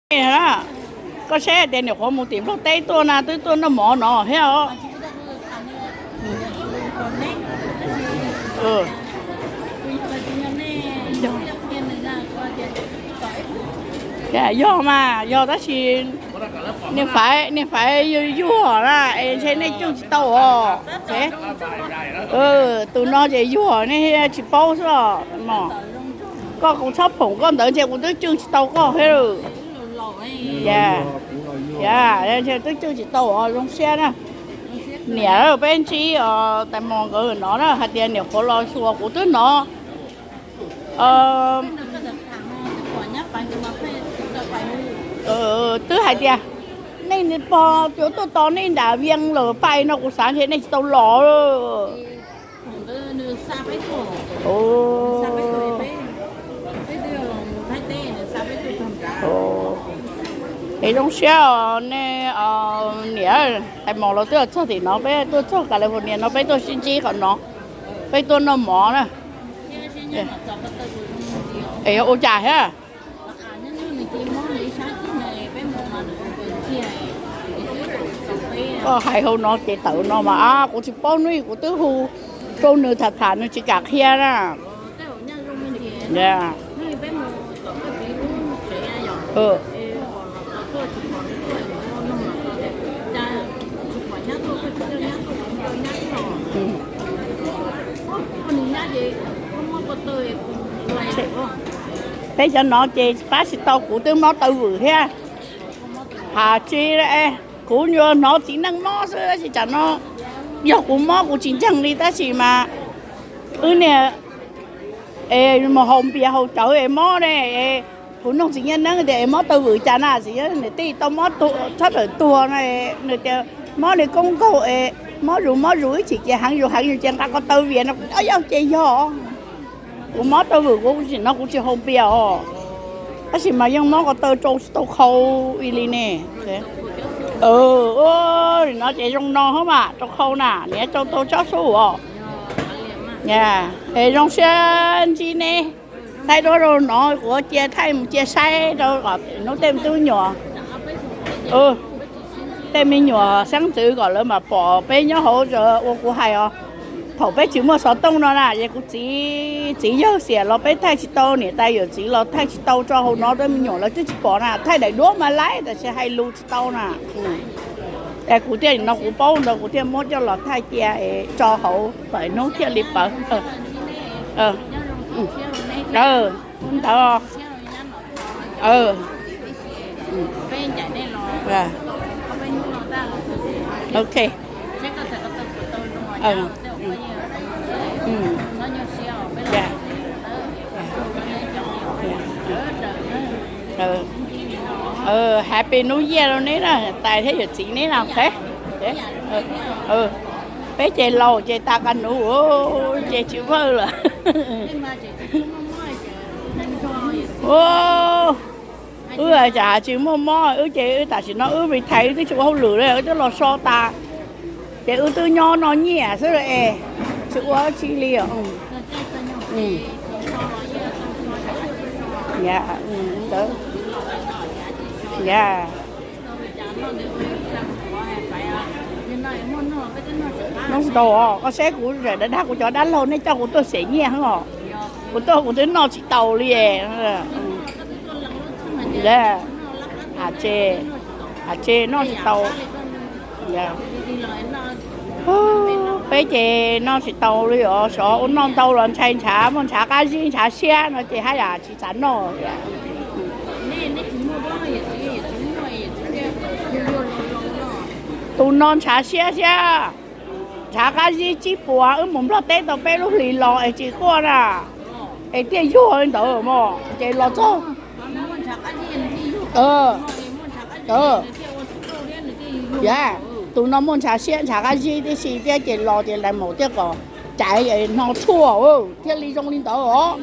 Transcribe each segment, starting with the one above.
Koj saib tias niam qhuav mus tim Nplog teb tuaj na, twb tuaj noj mov no thiab os. Yog mas, yog tab sis niag Faiv, niag Faiv yuag na, es ntshe nej cwj tsis tau os. Tus no ces yuag nej tsis paub xwb os. Koj kuv txhob phoom koj ntawd ntshe kuv twb cwj tsis tau koj thiab. Twb cwj tsis tau os, zoo siab na. Niam peb ntsib os, tais mos nkawd no na hais tias niam qhuav los xyuas kuv twb hnov. Twb hais tias nej pog yuav tuaj tos nej nram Vias lawm pais no kuv xav ntshe nej tsis tau los. Es zoo siab os nej niam, tais mos los twb txog tim no, peb tuaj txog California no peb tuaj sib ntsib qhov no, peb tuaj noj mov na. Es ua cas thiab? Koj hais hauv no ces tawm no mas kuv tsis paub, hnub ib kuv twb hu rau nws tham tham nws tsis kam qhia na. Peb cov no ces pab tsis tau, kuv twb mob taw vwm thiab. Has tsis, kuv nyuam hnov txiv neej mob xwb tab sis tsam no yog kuv mob kuv tsis ntseeg li tab sis mas wb niag es mus haus npias haus cawv es mob ne. Kuv nug txiv Nyiaj Neeb tias es mob taw vwm cas na, txiv Nyiaj Neeb tij tau mob tshab tawm tuag no, nws tias mob li koob nkaug es mob zus mob zus ib chim ces heev zus heev zus ces nqa ko taw vias no, yog ces yog. Kuv mob taw vwm kuv tsis no kuv tsis haus npias os, tab sis mas yeej mob ko taw rau tsis tau khau li ne. Nim no ces zoo no hab mas rau khau na, niam rau tau tsob xub os. Es zoo siab ntsib neb. Thaij duab rau no kuv cia thaij mus cia saib rau hnub tej me tub nyuam, tej me nyuam xeeb ntxwv kom lawv mam pom peb nyob hauv ua kuv hais os. Thaum peb tsis muaj xov tooj no na ces kuv txiv, txiv yawg xiam los peb thaij tsis tau, niam tais yawm txiv los thaij tsis tau tso hauv no, tej me nyuam lawv twb tsis pom na, thaij daim duab mas laib tab sis hais lus tsis tau na. Es kuv thiaj no kuv paub ntawd kuv thiaj muab coj los thaij cia es tso hauv kom hnub thiaj li pawv. Ntawd. Ok. Happy New Year rau neb na, tais thiab yawm txiv neb na. Peb ces laus ces tas qas nuv ces tsis vawj lawm. Wb tsam tsis muaj mob wb ces wb tam sim no wb retire wb twb tsis ua hauj lwm li, wb twb los so tas ces wb twb nyob noj nyiaj xwb es tsis ua tsi li os. Noj tsis tau os, koj saib kuv dag dag kuv cov dab laug nej coj kuv tuaj xeem nyiaj heev os. Kuv tuaj kuv twb noj tsis tau li. Tse, tse noj tsis tau. Peb ces noj tsis tau li os, xyov ua noj ntau los ntshai ntshav muaj ntshav qab zib ntshav siab no ces haj yam tsis xav noj. Tus no ntshav siab thiab, ntshav qab zib tsib puas, wb mus Nplog teb tau peb lub hlis los es tsis quaj na, es thiaj yuag li ntawd mog ces los txog. Tus no muaj ntshav siab ntshav qab zib tib si thiab ces los ces lais maum thiaj kom caiv hno tshuaj thiaj li zoo li ntawd os.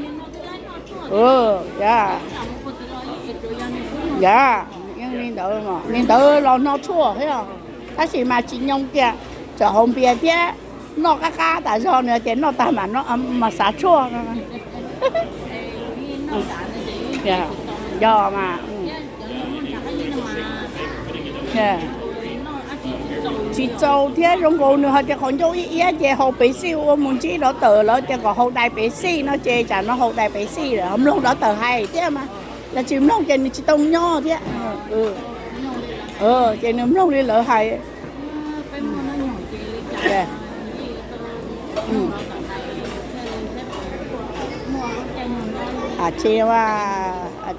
Li ntawd, li ntawd los hno tshuaj thiab, tab sis mas tsis nyoo kiag, txawm haus npias thiab noj qab qab tas zog nws tias noj tag mas xav tshuaj no. Yog mas, Tsis txaus thiab, zoo nkaus nws hais tias qhov ncauj ib iab ces haus pev xij ua mus ntsib dov tawm, lawv tias kom haus dais pev xij no ces tsam no haus dais pev xij lawm, mloog dov tawm hais thiab mas, yog tsis mloog ces nws tsis tau nyob thiab. Ces nws mloog li lawv hais. Tsis,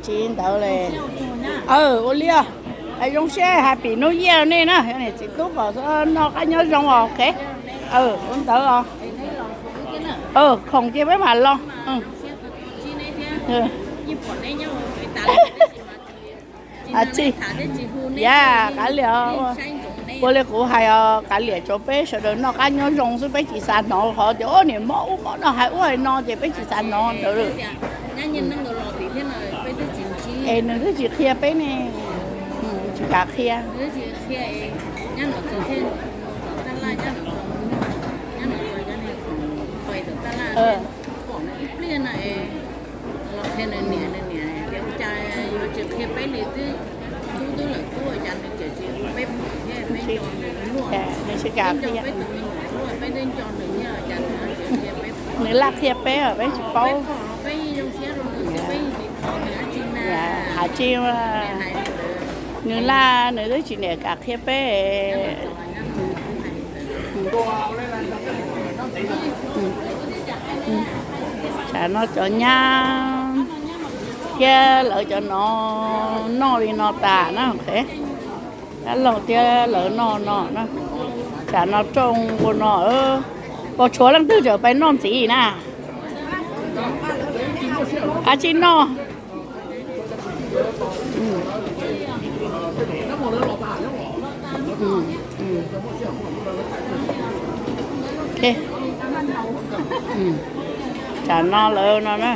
tsis ntawd li. Ua li, zoo siab happy new year nej na, niam txiv tub kom noj qab nyob zoo os. Ua ntawd os. Khoom ces peb mam los. Tsis, yam Kav Liam, ua li kuv hais os, Kav Liam tsuav peb sawv daws noj qab nyob zoo xwb, peb tsis xav hnov qhov tias ua niam mob ub mob no hais ub hais no ces peb tsis xav hnov ntawd. Es nws twb tsis qhia peb ne, tsis kam qhia. Nws tsis kam qhia. Nws laj qhia peb os, peb tsis paub. Hais tsis, nws laj nws twb tsis niam kam qhia peb. Tsam no cov nyab thiab lawv cov no noj li no tas na. Dab laug thiab lawv noj no na. Tsam no rooj ua no, puas tshuav leej twg tseem pais noj ntxiv na? Ab tsis noj. Tsam no lawv no na.